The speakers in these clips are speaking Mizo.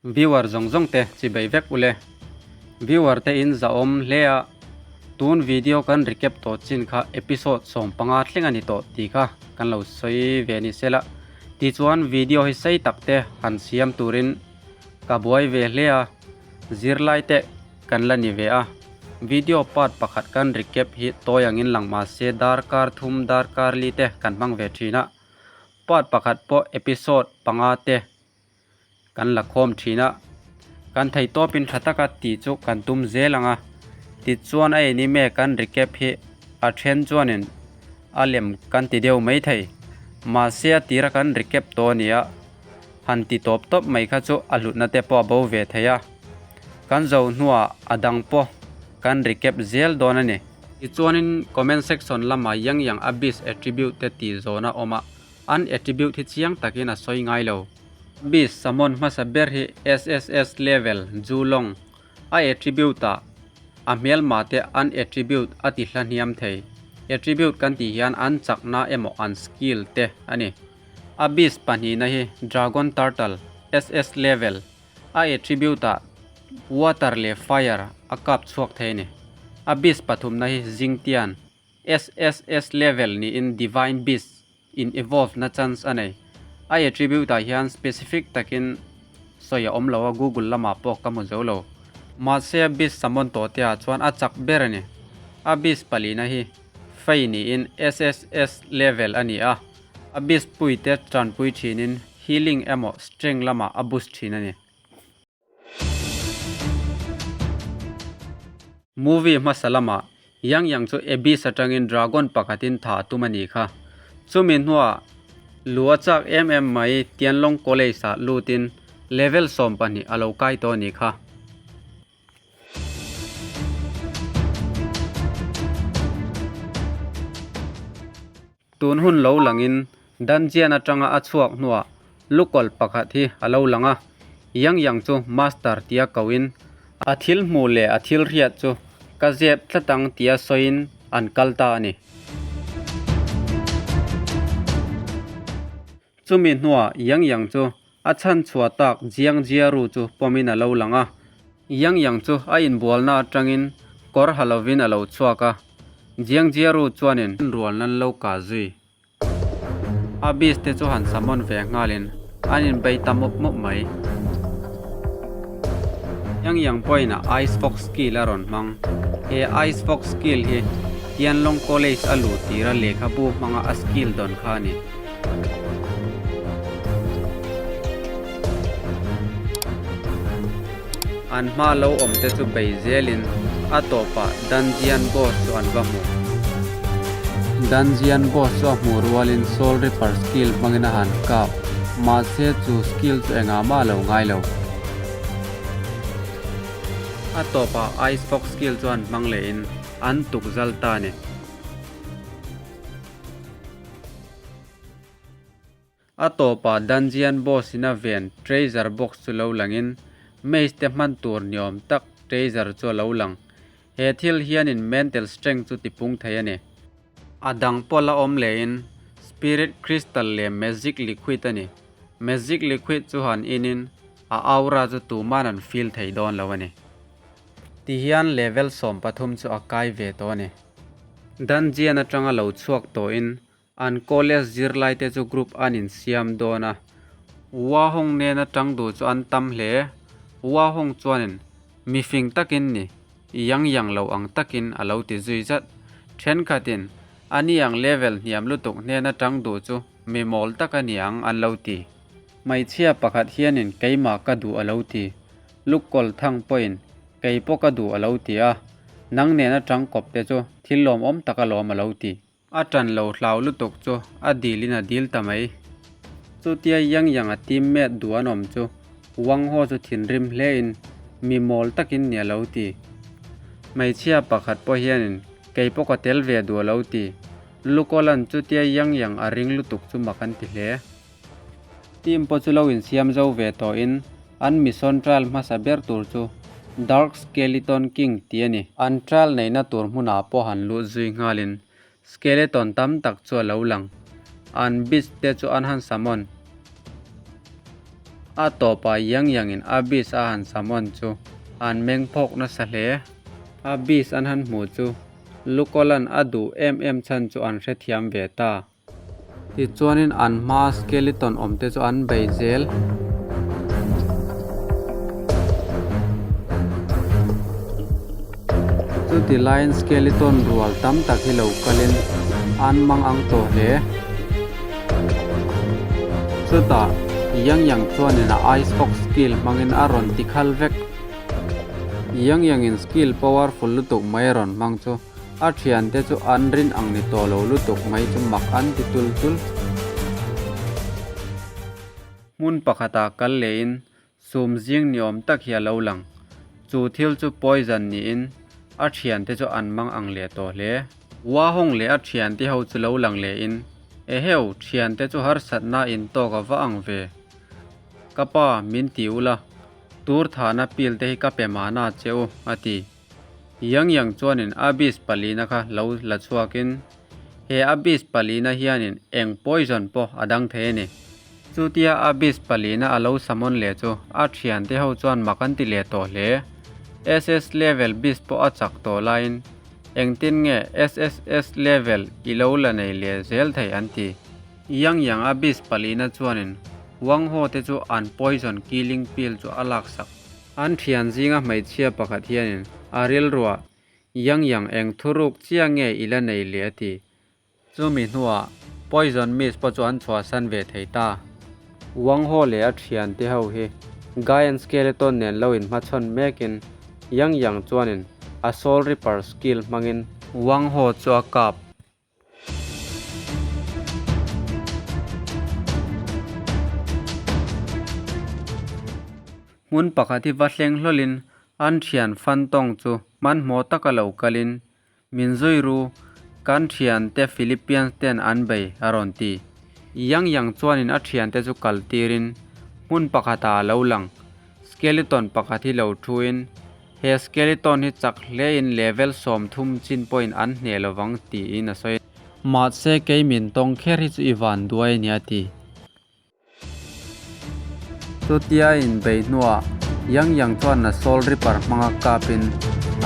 Viewer zawng zawng te chi bei vek ule. Viewer te in zahawm hle a, tun video kan recap tawh chin kha episode 15 thleng a ni tawh tih kha kan lo sawi ve ni sela. Tichuan video hi sei tak te han siam turin ka buai ve hle a, zirlai te kan la ni ve a. Video part pakhat kan recap hi tawi angin lang mahse darkar thum darkar li te kan hmang ve thin a, part pakhat pawh episode panga te kan la khawm thin a, kan thei tawpin tha taka tih chu kan tum zel ang a, tichuan a anime kan recap hi a then chuanin a lem kan ti deuh mai thei, mahse a tira kan recap tawh a ni a, han ti tawp tawp mai kha chu a hlutna te pawh a bo ve thei a, kan zo hnuah a dang pawh kan recap zel dawn a ni. Tichuanin comment section lamah Yang Yang Abyss attribute te tih zawhna awm a. An attribute hi chiang takin a sawi ngai lo. Beast summon hmasa ber hi SSS level Zhulong a attribute ah a hmelma te an attribute a ti hla hniam thei. Attribute kan tih hian an chakna emaw an skill te a ni. A beast pahnihna hi Dragon Turtle SS level a attribute ah water leh fire a kap chhuak thei a ni. A beast pathumna hi Jingtian. SSS level niin Divine Beast in evolve na chance a nei. A attribute ah hian specific takin sawi a awm lo a, Google lamah pawh ka hmu zo lo. Mahse a beast summon tawh te ah chuan a chak ber a ni. A beast palina hi Fey niin SSS level a ni a, a beast pui te tanpui thinin healing emaw strength lamah a boost thin a ni. Movie hmasa lamah Yang Yang chu Abyss atangin dragon pakhatin thah a tum a nih kha. Chumi hnuah lu a chak em em mai Tianlong College ah lutin level 12 a lo kai tawh a nih kha. Tun hun lo langin Dungeon atanga a chhuak hnuah lukawlh pakhat hi a lo lang a, Yang Yang chu Master tia koin a thil hmuh leh a thil hriat chu ka zep tlat ang tia sawiin an kal ta a ni. Chumi hnuah Yang Yang chu a chhan chhuah tak Jiang Jiaru chu pawmin a lo lang a. Yang Yang chu a inbualna atangin kawr ha lovin a lo chhuak a, Jiang Jiaru chuanin rual nan lo kah zui. A beast te chu han summon ve nghalin an inbei ta mup mup mai. Yang Yang pawhin a Ice Fox skill a rawn hmang. He Ice Fox skill hi Tianlong College a luh tira lehkhabu hmanga a skill dawn kha a ni. An hma lo awm te chu bei zelin a tawpah Dungeon Boss chu an va hmu. Dungeon Boss chu a hmuh rualin Soul Reaper skill hmangin a han kap, mahse chu skill chu engah mah a lo ngai lo. A tawpah Ice Fox skill chu an hmang lehin an tuk zal ta a ni. A tawpah Dungeon Boss in a ven Treasure Box chu lo langin Maze te hman tur niawm tak Treasure chu a lo lang. He thil hianin Mental Strength chu tipung thei a ni. A dang pawh la awm lehin Spirit Crystal leh Magic Liquid a ni. Magic Liquid chu han inin a aura chu tuman an feel thei dawn lo a ni. Tihian level 13 chu a kai ve tawh a ni. Dungeon atanga lo chhuak tawhin An college zirlaite chu group an insiam dawn a, Ua Hong nena tang duh chu an tam hle. Ua Hong chuanin, Mi fing takin ni, Yang Yang lo ang takin a lo ti zui zat. Thenkhatin, Ani ang level hniam lutuk hnena tang duh chu mi mawl tak a ni ang an lo ti. Hmeichhia pakhat hianin keimah ka duh a lo ti. Lukkawl thang pawhin kei pawh ka duh a lo ti a, nang nena tang kawp te chu thil lawmawm tak alawm a lo ti. A ṭan lo hlau lutuk chu a dil in a dil ta mai. Chutia Yang Yang a teammate duh an awm chu Wang Ho chu thinrim hle in mi mawl takin ni a lo ti. Hmeichhia pakhat pawh hianin kei pawh ka tel ve duh a lo ti. Lukolan chutia Yang Yang a ring lutuk chu mak an ti hle. Team pawh chu lo insiam zo ve tawhin an mission trial hmasa ber tur chu Dark Skeleton King tih a ni. An trial neihna tur hmunah pawh han lut zui nghalin skeleton tam tak chu a lo lang. An beast te chu an han summon. A tawpah Yang Yang-in a beast a han summon chu an meng phawk nasa hle. A beast an han hmuh chu Lukolan a duh em em chhan chu an hrethiam ve ta. Tichuanin an hmaa skeleton awmte chu an bei zel. Chuti laiin skeleton rual tam tak hi lo kalin an mang ang tawh hle. Chutah Yang Yang chuanin a Ice Fox skill hmangin a rawn ti khal vek. Yang Yang-in skill powerful lutuk mai a rawn hmang chu A thiante chu an rin ang ni tawh lo lutuk mai chu mak an ti tul tul. Hmun pakhatah kal lehin sum zing ni awm tak hi a lo lang. Chu thil chu poison niin a thiante chu an mang ang leh tawh hle. Hua hawng leh a thiante ho chu lo lang lehin, Eheu, thiante chu harsatna intawk a va ang ve. Ka pa, min ti ula, tur thahna pil te hi ka pe mahna che u, a ti. Yang Yang chuanin Abyss palina kha lo la chhuakin, he Abyss palina hianin eng poison pawh a dang thei a ni. Chutia Abyss palina a lo summon leh chu a thiante ho chuan mak an ti leh tawh hle. SS level beast pawh a chak tawh laiin engtin nge SSS level i lo la nei leh zel thei an ti. Yang Yang Abyss palina chuanin Wang Ho te chu an poison killing pill chu a laksak. An thian zinga hmeichhia pakhat hianin a rilruah Yang Yang eng thuruk chiah nge i la nei leh a ti. Chumi hnuah Poison Mist pawh chu an chhuahsan ve thei ta. Wang Ho leh a thiante ho hi Giant Skeleton nen lo inhmachhawn mekin Yang Yang chuanin a Soul Reaper skill hmangin Wang Ho chu a kap. Hmun pakhat hi va thleng hlawlin an thian fan tawng chu hmanhmawh taka lo kalin, Min zui ru, kan thiante Philippians ten an bei, a rawn ti. Yang Yang chuanin a thiante chu kal tirin hmun pakhatah a lo lang. Skeleton pakhat hi lo thuin, He skeleton hi chak hlein level 30 chin pawhin an hneh lovang tiin a sawi. Mahse kei min tawng kher hi chu i van duai a nia ti. Chutia inbei hnuah Yang Yang chuan a Soul Reaper hmanga kapin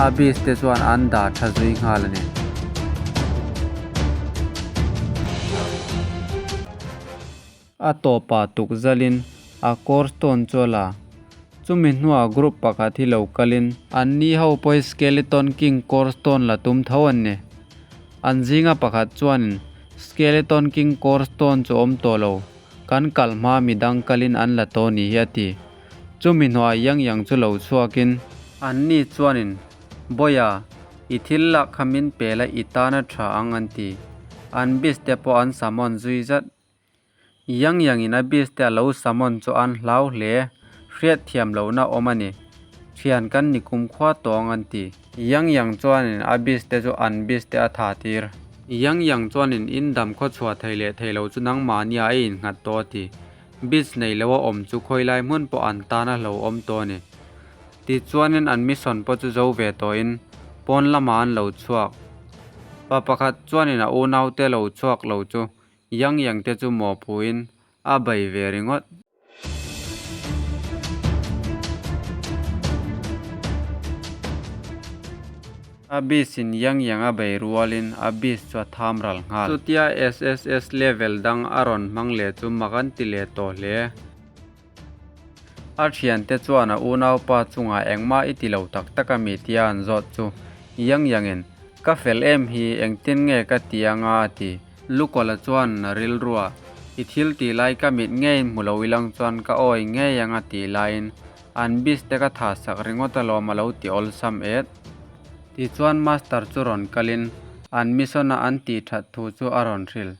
a beast te chuan an dah tha zui nghal a ni. A tawpah tukzalin a core stone chu a la. Chumi hnuah group pakhat hi lo kalin. Anni ho pawhi Skeleton King core stone la tum tho an ni. An zinga pakhat chuanin Skeleton King core stone chu awm tawh lo, kan kal hma midang kalin an la tawh ni hi a ti. Chumi hnuah Yang Yang chu lo chhuakin. Anni chuanin, Boya, i thil lak kha min pe la i tana tha ang an ti. An beast te pawh an summon zui zat. Yang Yang in a beast te a lo summon chu an hlau hle, hriat thiam lohna awm a ni. Thian kan ni kum khua tawng an ti. Yang Yang chuanin a beast te chu an beast te a tha tir. Yang Yang chuanin in dam khaw chhuah thei leh thei lo chu nangmahnia a innghat tawh a ti. Beast nei lo a awm chu khawilai hmun pawh an tan a hlo awm tawh a ni. Tichuanin an mission pawh chu zo ve tawhin pawn lamah an lo chhuak. Pa pakhat chuanin a unaute lo chhuak lo chu Yang Yang te chu mawhphuhin a bei ve ringawt. A beast in Yang Yang a bei rualin a beast chu a tham ral nghal. Chutia SSS level dang a rawn hmang leh chu mak an ti leh tawh hle. A thiante chuan a unaupa chungah engmah i ti lo tak tak a mi tia an zawt chu Yang Yang-in, Ka fel em hi, engtin nge ka ti anga a ti. Lukawla chuan a rilrua, I thil tih lai ka mit ngeiin hmu lo ilang chuan ka awi ngei anga tih laiin an beast te ka tha sak ringawt alawm a lo ti awlsam et. Tichuan Master chu rawn kalin an mission-a an tih that thu chu a rawn hrilh.